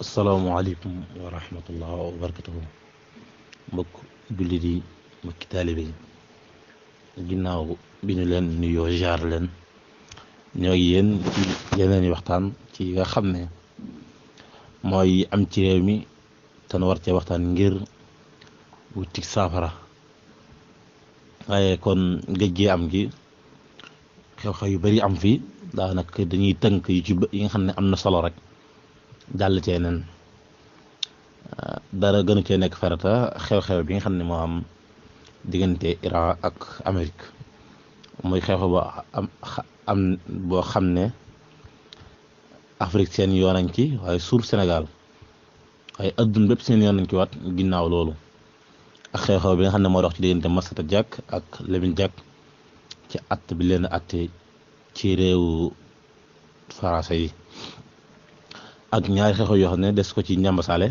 asalaamaaleykum wa rahmatullah wa barakatuhu mbokk jullit yi mbokki taalibe yi ginnaaw bi ñu leen nuyoo jaar leen ñoo yéen ci yeneen i waxtaan ci yi nga xam ne mooy am ci réew mi te nu war cee waxtaan ngir wutik saafara waaye kon géej gi am gi xew-xew yu bari am fi daanaka dañuy tënk yu ci yi nga xam ne am na solo rek jàll cee nen dara gënu cee nekk farata xew-xew bi nga xam ne moo am diggante Iran ak Amérique muy xew-xew boo am boo xam ne Afrique seen yoon nañ ci waaye suuf Sénégal waaye adduna bépp seen yoon nañ ci waat ginnaaw loolu ak xew-xew bi nga xam ne moo dox ci diggante Massata Diack ak Lamine Diack ci att bi leen atte ci réewu Faransa yi ak ñaari xeexoo yoo xam ne des ko ci njàmbasaale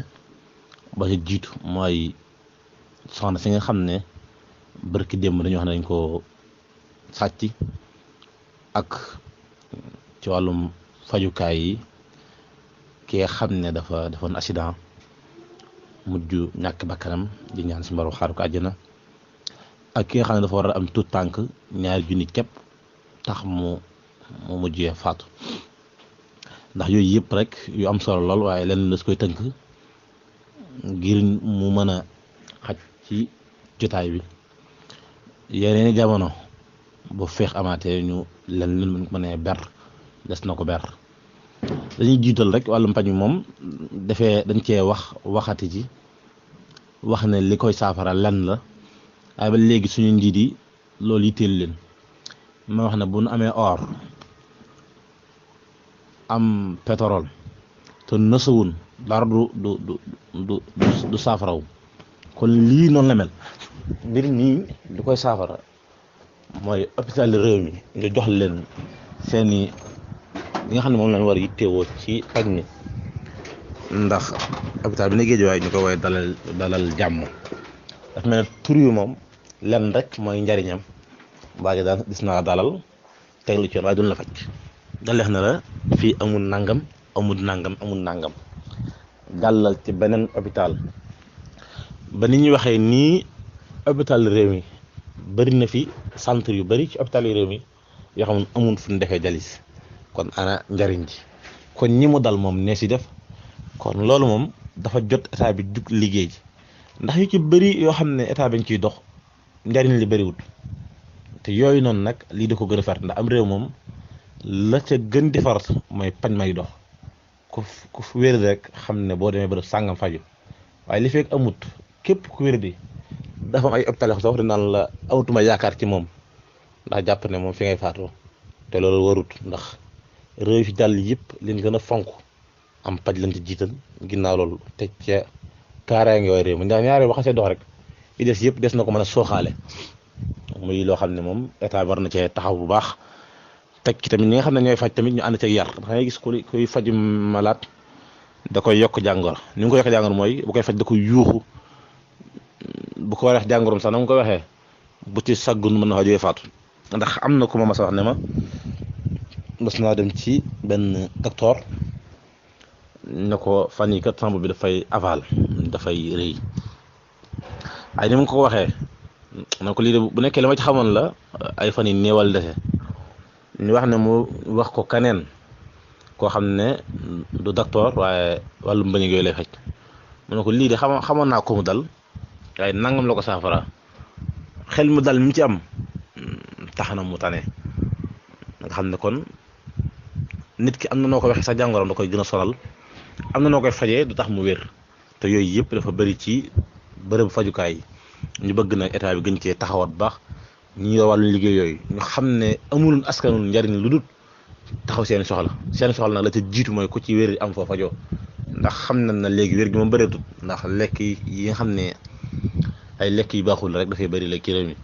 ba ci jiitu mooy soxna si nga xam ne barki démb dañoo xam ne dañ ko sàcc ak ci wàllum fajukaay yi ki nga xam ne dafa defoon accident mujj ñàkk bakkanam di ñaan si mbaru xaaru ko àjjana ak ki nga xam ne dafa war a am tuut tànk ñaari junni képp tax mu mujjee faatu ndax yooyu yëpp rek yu am solo lool waaye lenn la su koy tënk ngir mu mën a xaj ci jotaay bi yeneeni jamono bu feex amaatee ñu leen mën a ber des na ko ber dañuy jiital rek wàllum paj mi moom dañ cee waxati ci wax ne li koy saafara lenn la waaye ba léegi suñu njiit yi loolu yitteel leen ma wax ne bu nu amee or am pétrole te nësawun dara du saafaraw kon lii noonu la mel mbir nii li koy saafara mooy hôpital réew mi nga jox leen seeni li nga xam ne moom lañ war a yittewoo ci paj mi ndax hôpital bi ne Géejawaay ñu ko woowee dalal jàmm dafa mel ne tur yu moom lenn rek mooy njariñam mbaa gi daan gis naa dalal teg lu ci yoon waaye duñ la faj daleex na la fii amul nangam amul nangam gàllal ci beneen hôpital ba ni ñuy waxee nii hôpital réew mi bëri na fi centre yu bëri ci hôpital réew mi yoo xam ne amul fu ñu defee jalis kon ana njariñ ji kon ñi mu dal moom nee si def kon loolu moom dafa jot état bi jug liggéey ji ndax yu ci bëri yoo xam ne état bi ñu ciy dox njariñ li bëriwul te yooyu noonu nag lii da ko gën a fert ndax am réew moom la ca gën di farat mooy pañ may dox ku wér rek xam ne boo demee bërëb sàngam faju waaye li fekk amut képp ku wér di dafa am ay hôpital sax di naan la amatuma yaakaar ci moom ndax jàpp ne moom fi ngay faatoo te loolu warut ndax réew fi jàll yëpp leen gën a fonk am paj lañ ci jiital ginnaaw loolu te ca kaaraange yooyu réew mi ndax ñaari waxasee dox rek yi des yëpp des na ko mën a sooxaale muy loo xam ne moom état war na cee taxaw bu baax teg ci tamit ñi nga xam ne ñooy faj tamit ñu ànd ci yar da ngay gis kuy faj malaat da koy yokk jàngoro ni nga ko yokk jàngoro mooy bu koy faj da koy yuuxu bu ko waree jàngoroom sax na nga ko waxee bu ci saggun mën na faa jógee faatu ndax am na ku ma mas a wax ne ma mas naa dem ci benn docteur ne ko fan yi kat sama bi dafay aval dafay rëy ay ni mu ko waxee na ko lii de bu nekkee li ma ci xamoon la ay fan yi néewal dese ñu wax ne mu wax ko kaneen koo xam ne du docteur waaye wàllu mbañ yooyu lay faj mu ne ko lii de xamoon naa ko mu dal waaye nangam la ko saafara xel mu dal mi ci am tax na mu tane nga xam ne kon nit ki am na noo ko waxee sax jàngoroom da koy gën a sonal am na noo koy fajee du tax mu wér te yooyu yëpp dafa bëri ci bërëb fajukaay yi ñu bëgg nag état bi gën cee taxawat bu baax ñi yor wàllu liggéey yooyu ñu xam ne amul askanul njariñ lu dul taxaw seen soxla nag la ca jiitu mooy ku ci wér am foo fajoo ndax xam nañ na léegi wér gi moom bëreetut ndax lekk yi nga xam ne ay lekk yu baaxul rek dafay bëri léegi ci réew mi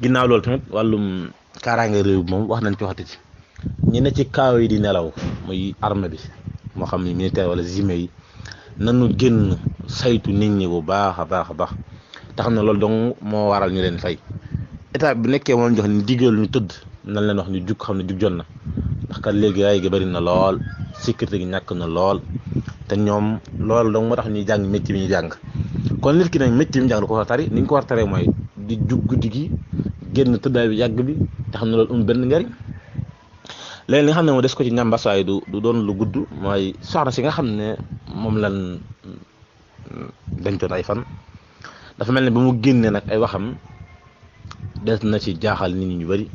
ginnaaw loolu tamit wàllum kaaraange réew bi moom wax nañ ci waxati ci ñi ne ci kaaw yi di nelaw muy armée bi moo xam ne militaire wala gime yi nanu génn saytu nit ñi bu baax a baax te xam ne loolu dong moo waral ñu leen fay état bi bu nekkee moom jox ni digal ñu tëdd nan leen wax ñu jug xam ne jug jot na ndax kat léegi raay gi bëri na lool sécurité gi ñàkk na lool te ñoom loolu donc moo tax ñuy jàng métier bi ñuy jàng. kon nit ki nag métier bi ñu jàng du ko war a tari ni ñu ko war a taree mooy di jug guddi gi génn tëddaay bi yàgg bi te xam ne loolu amul benn njariñ. léegi li nga xam ne moo des ko ci ñambas waaye du doon lu gudd mooy soxna si nga xam ne moom lan dencoon ay fan dafa mel ne ba mu génnee nag ay waxam des na ci jaaxal nit ñi ñu bari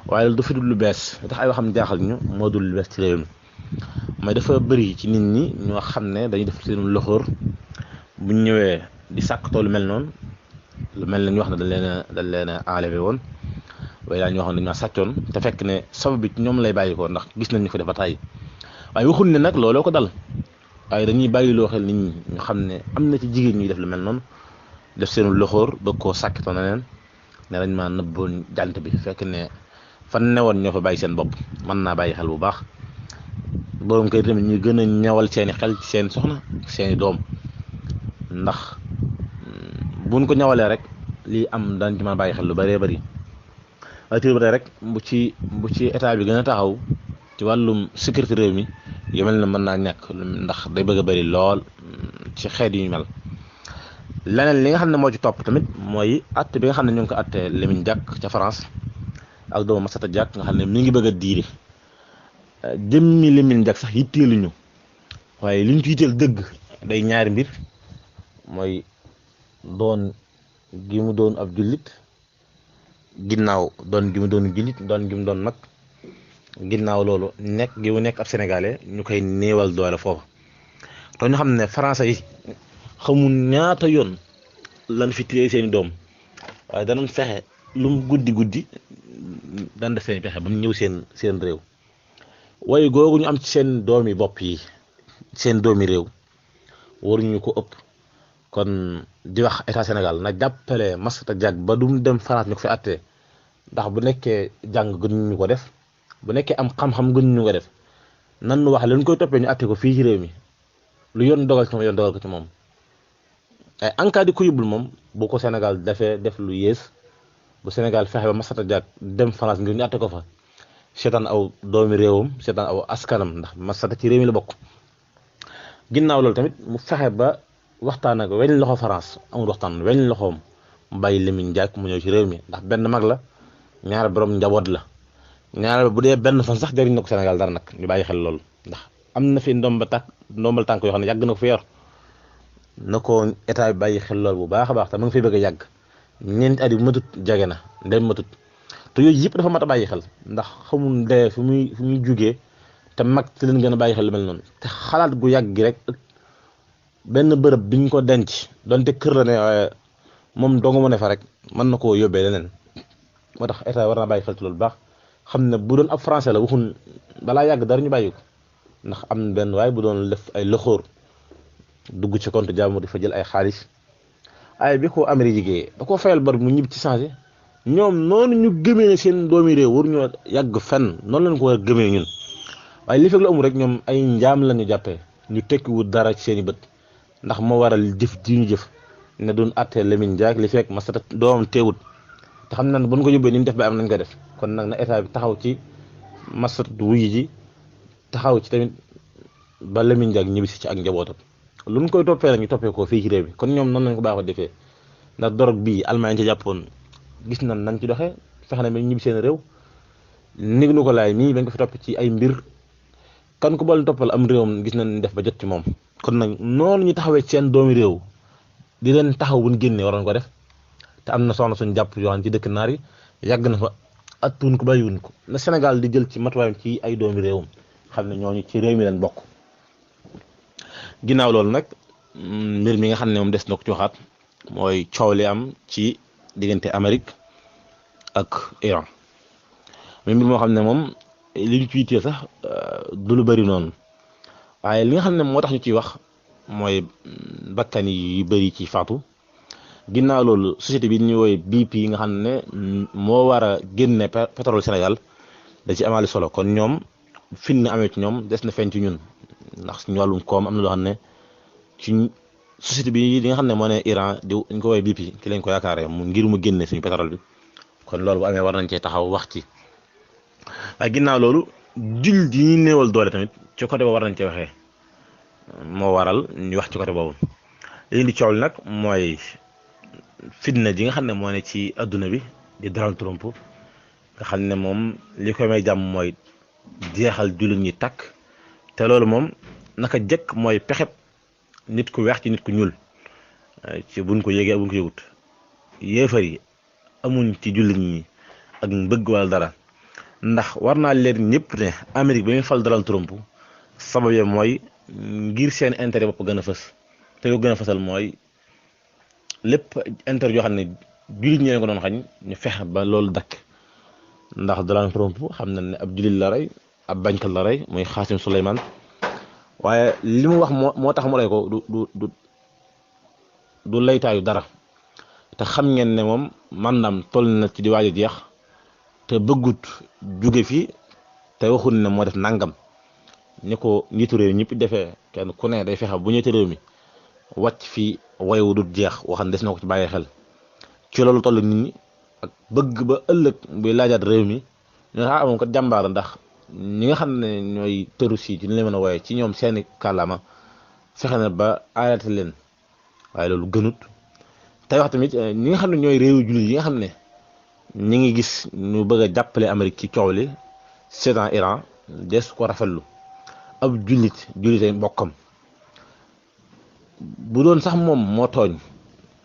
waaye loolu dafa dul lu bees tax ay waxam jaaxal ñu moo dul lu bees ci réew mi mooy dafa bëri ci nit ñi ñoo xam ne dañuy def seen loxoor bu ñu ñëwee di sàkk toolu mel noonu lu mel ne ñu wax ne dañ leen a enlevé woon waaye daal ñu waxoon dañu maa sàccoon te fekk ne sabab bi ñoom lay bàyyi ko ndax gis nañ ñu ko def ba tàyyi waaye waxul ne nag looloo ko dal waaye dañuy bàyyiloo xel nit ñi ñu xam ne am na ci jigéen ñuy def lu mel noonu def seenu loxoor bëgg koo sàkkitoon na leen ne dañ maa nëbboon jant bi fekk ne fan newoon ñoo fa bàyyi seen bopp mën naa bàyyi xel bu baax borom kër tamit ñu gën a ñawal seeni xel ci seen soxna seeni doom ndax buñ ko ñawalee rek lii am daan ci mën a bàyyi xel lu bëree bëri waaye tér ba tey rek bu ci état bi gën a taxaw ci wàllum sécurité réew mi yu mel ne mën naa ñàkk ndax day bëgg a bëri lool ci xeet yu ñu mel. leneen li nga xam ne moo ci topp tamit mooy atte bi nga xam ne ñu ngi ko atte Lamine Diack ca France ak doomu Massata Diack nga xam ne mi ngi bëgg a diire jëmmi Lamine Diack sax yitteeluñu waaye liñ ci yitteel dëgg day ñaari mbir mooy doon gi mu doon ab jullit ginnaaw doon gi mu doon jullit doon gi mu doon mag ginnaaw loolu nekk gi mu nekk ab sénégalais ñu koy néewal doole foofu te ñu xam ne français yi xamul ñaata yoon lan fi téye seeni doom waaye danañ fexe lu mu guddi daan def seen pexe ba mu ñëw seen réew waaye googu ñu am ci seen doomi bopp yi seen doomi réew waruñu ko ëpp kon di wax état Sénégal na jàppale Massata Diack ba du mu dem France ñu ko fi attee ndax bu nekkee jàng gënuñu ko def bu nekkee am xam-xam gënuñu ko def nan nu wax leen koy toppee ñu atte ko fii ci réew mi lu yoon dogal ci moom yoon dogal ko ci moom ay en cas di ko yóbbul moom bu ko Sénégal dafee def lu yées bu Sénégal fexe ba Massata Diack dem France ngir ñu atte ko fa seetaan aw doomi réewam seetaan aw askanam ndax Massata ci réew mi la bokk ginnaaw loolu tamit mu fexe ba waxtaan ak weñ loxo France amul waxtaan weñ loxoom mu bàyyi Lamine Diack mu ñëw ci réew mi ndax benn mag la ñaar borom njaboot la ñaar bu dee benn fan sax jariñ na ko Sénégal dara nag ñu bàyyi xel loolu ndax am na fi ndombal tànk yoo xam ne yàgg na ko fi yor na ko état bi bàyyi xel lool bu baax a baax te ma ngi fiy bëgg a yàgg ñeenti at yi bu matut jege na ndem matut te yooyu yëpp dafa mat a bàyyi xel ndax xamul dee fu muy jugee te mag te leen gën a bàyyi xel lu mel noonu te xalaat gu yàgg gi rek benn bërëb biñ ko denc donte kër la ne waaye moom dong mu ne fa rek mën na koo yóbbee leneen moo tax état war naa bàyyi xel ci loolu baax xam ne bu doon ab français la waxun balaa yàgg dara ñu bàyyi ko ndax am na benn waaye bu doon def ay loxoor dugg ci compte jàmm di fa jël ay xaalis ay bi ko Amérique jigéen da koo fayal bor mu ñibbi ci changé ñoom noonu ñu gëmee seen doomi réew waruñoo yàgg fenn noonu lañ ko war a gëmee ñun waaye li fekk la amul rek ñoom ay njaam la ñu jàppee ñu tekkiwul dara ci seen i bët ndax moo waral jëf ji ñu jëf ne doon attee Lamine Diack li fekk Massata doomam teewut te xam na ne bu ñu ko yóbbee ni ñu def ba am nañ ko def kon nag na état bi taxaw ci Massata wuyu ji taxaw ci tamit ba Lamine Diack ñibbisi ci ak njabootam lu ñu koy toppee nag ñu toppee ko fii ci réew mi kon ñoom noonu lañ ko baaxoo defee ndax dorog bii Allemagne ci jàppoon gis nañ nañ ci doxee fexe na ba ñibbi seen réew nig nu ko laay mii bañ ko fi topp ci ay mbir kan ko boole toppal am réewam gis nañ def ba jot ci moom kon nag noonu ñu taxawee ci seen doomi réew di leen taxaw buñ génnee waroon ko def te am na soxna suñ jàpp yoo xam ci dëkk naar yi yàgg na fa attuwuñ ko bàyyiwuñ ko na Sénégal di jël ci matuwaayam ci ay doomi réewam xam ne ñooñu ci réew mi leen bokk ginnaaw loolu nag mbir mi nga xam ne moom des na ko ci waxaat mooy coow li am ci diggante Amérique ak Iran mais mbir moo xam ne moom li ñu ciy téye sax du lu bëri noonu waaye li nga xam ne moo tax ñu ciy wax mooy bakkan yi yu bëri ci faatu ginnaaw loolu société bi ñuy woowee BP yi nga xam ne moo war a génne pétrole Sénégal da ci amaale solo kon ñoom fin na amee ci ñoom des na feeñ ci ñun ndax suñu wàllum koom am na loo xam ne ci société bi li nga xam ne moo ne Iran di ñu ko woowee BP ki lañ ko yaakaaree mu ngir mu génne suñu pétrole bi kon loolu bu amee war nañ cee taxaw wax ci waaye ginnaaw loolu jul ji ñuy néewal doole tamit ci côté ba war nañ cee waxee moo waral ñu wax ci côté boobu. li di coow li nag mooy fitna ji nga xam ne moo ne ci adduna bi di Donald Trump nga xam ne moom li koy may jàmm mooy jeexal jullit ñi takk te loolu moom naka jëkk mooy pexeb nit ku weex ci nit ku ñuul ci buñ ko yégee buñ ko yëgut yéefar yi amuñ ci jullit ñi ak mbëgg wala dara ndax war naa leen ñëpp ne Amérique ba muy fal Donald Trump sabab ya mooy ngir seen intérêt bopp gën a fës te lu gën a fësal mooy lépp intérêt yoo xam ne jullit ñi leen ko doon xañ ñu fexe ba loolu dakk ndax Donald Trump xam na ne ab jullit la rey ab bañkat la rey muy Xaasim Suleymaan waaye li mu wax moo tax mu rey ko du laytaayu dara te xam ngeen ne moom mandam toll na ci di waaj a jeex te bëggut jóge fi te waxul ne moo def nangam ni ko njiitu réew ñëpp defee kenn ku ne day fexe bu ñëwee réew mi wàcc fi wayewu du jeex waxan des na ko ci bàyyi xel ci loolu toll nit ñi ak bëgg ba ëllëg buy laajaat réew mi ñu ne moom kat jàmbaar ndax ñi nga xam ne ñooy tëru si ci ni leen mën a wooye ci ñoom seeni kàllaama fexe na ba arrêté leen waaye loolu gënut tey wax tamit ñi nga xam ne ñooy réewu jullit yi nga xam ne ñi ngi gis ñu bëgg a jàppale Amérique ci coow li seetaan Iran des ko rafetlu ab jullitay mbokkam bu doon sax moom moo tooñ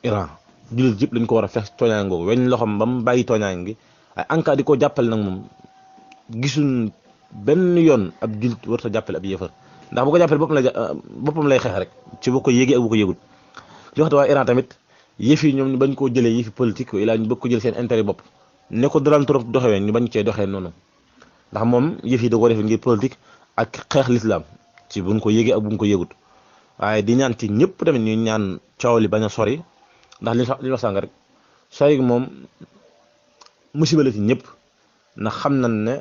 Iran jullit yëpp lañ ko war a fex tooñaa ngoogu weñ loxom ba mu bàyyi tooñaa ngi ay ANCAR di ko jàppale nag moom gisuñ benn yoon ab jullit warut a jàppale ab yëfar ndax bu ko jàppale boppam lay xeex rek ci bu ko yégee ak bu ko yëgul li waxtu waa Iran tamit yëf yi ñoom ñu bañ koo jëlee yëfi politique ilaa ñu bëgg ko jël seen intérêt bopp ne ko Donald Trump doxewee ñu bañ cee doxee noonu ndax moom yëf yi da ko def ngir politique ak xeex l'islam ci buñ ko yégee ak buñ ko yëgut waaye di ñaan ci ñëpp tamit ñu ñaan coow li bañ a sori ndax li wax sànga rek sori moom musiba la ci ñëpp ndax xam nañ ne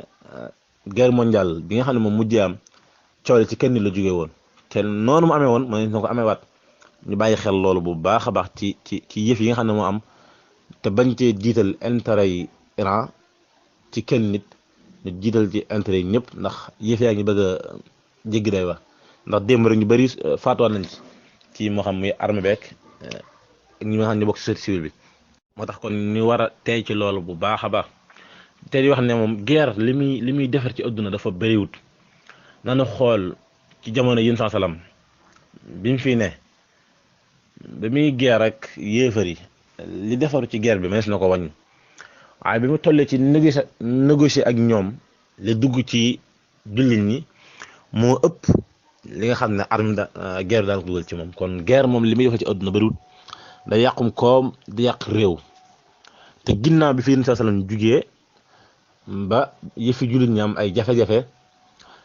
guerre mondiale bi nga xam ne moom mujjee am coow li ci kenn la jógee woon te noonu mu amee woon mooy na ko amee waat ñu bàyyi xel loolu bu baax a baax ci yëf yi nga xam ne moo am te bañ cee jiital intérêt yi Iran ci kenn nit ñu jiital ci intérêt yi ñëpp ndax yëf yaa ngi bëgg a jéggi day wax ndax démb rek ñu bëri faatuwaat nañ ci moo xam muy armée beek ak ñi nga xam ne bokk ci société civile bi moo tax kon ñu war a tey ci loolu bu baax a baax te di wax ne moom guerre li muy defar ci adduna dafa bëriwut nanu xool ci jamono yéen salaam bi mu fi ne ba muy guerre ak yéefar yi li defaru ci guerre bi mënees na ko wàññi waaye bi mu tollee ci négocier ak ñoom li dugg ci jullit ñi moo ëpp li nga xam ne arme guerre daan ko dugal ci moom kon guerre moom li muy defar ci adduna bëriwut da yàqum koom di yàq réew te ginnaaw bi fi yéen salaam jugee ba yëfi jullit ñi am ay jafe-jafe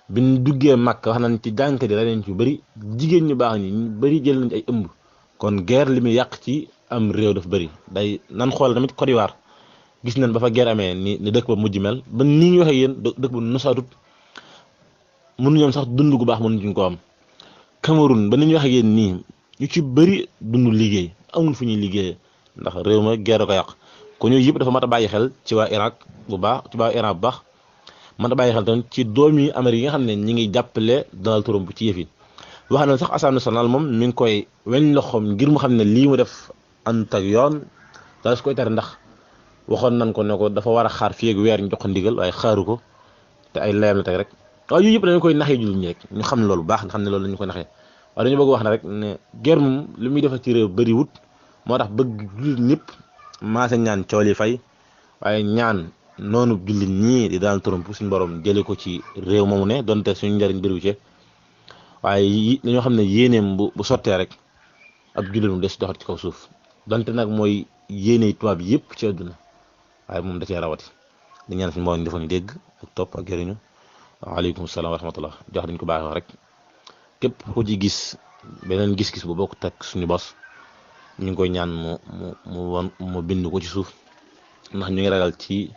bi ñu duggee màkk wax nañ ci jànk di reneen ci bëri jigéen ñu baax ñi ñu bëri jël nañ ay ëmb kon guerre li muy yàq ci am réew dafa bëri day nan xool tamit Côte d'Ivoire gis nañ ba fa guerre amee ni dëkk ba mujj mel ba nii ñu waxee yéen dëkk bu nosaatut mënuñoom sax dund gu baax mënuñu ko am Cameroun ba ni ñu waxee yéen nii ñu ci bëri dund liggéey amul fu ñuy liggéeyee ndax réew ma guerre ko yàq ko ñooyu yëpp dafa mat a bàyyi xel ci waa Irak bu baax ci waa Iran bu baax mat a bàyyi xel tamit ci doomi Amérique yi nga xam ne ñi ngi jàppale Donald Trump ci yëf yi wax na sax Assemblée nationale moom mi ngi koy weñ loxoom ngir mu xam ne lii mu def ànd ak yoon daal su koy tere ndax waxoon nañ ko ne ko dafa war a xaar fii ak weer ñu jox ko ndigal waaye xaaru ko te ay layam la teg rek waaye yooyu yëpp dañu koy naxee jullit ñi rek ñu xam ne loolu baax nga xam ne loolu la ñu koy naxee waaye dañu bëgg wax ne rek ne guerre moom li muy defar ci réew bëri wut moo tax bëgg jullit ñëpp maase ñaan cool yi fay waaye ñaan noonu jullit ñii di Donald Trump suñu borom jëlee ko ci réew moomu ne donte suñu njëriñ bëriwu ci waaye dañoo xam ne yéeneem bu sottee rek ab jullit mu des doxat ci kaw suuf donte nag mooy yéene tubaab yëpp ci àdduna waaye moom da cee rawati di ñaan suñu mbooloo ñu defoon dégg ak topp ak jëriñu waaleykum salaam wa rahmatullah jox dañ ko baaxee rek képp ku ci gis beneen gis-gis bu bokk teg suñu bos ñu ngi koy ñaan mu bind ko ci suuf ndax ñu ngi ragal ci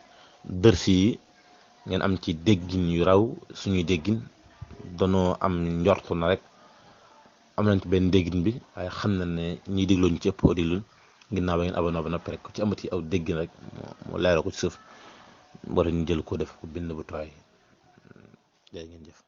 dërsi yi ngeen am ci déggin yu raw suñuy déggin danoo am njortu na rek am nañ ci benn déggin bi waaye xam na ne ñiy dégloo ñu ci ëpp ko déglu ginnaaw ba ngeen abonné ba noppi rek ku ci amati aw déggin rek mu leeral ko ci suuf boo ñu jël ko def ko bind bu tooy jërë ngeen jëf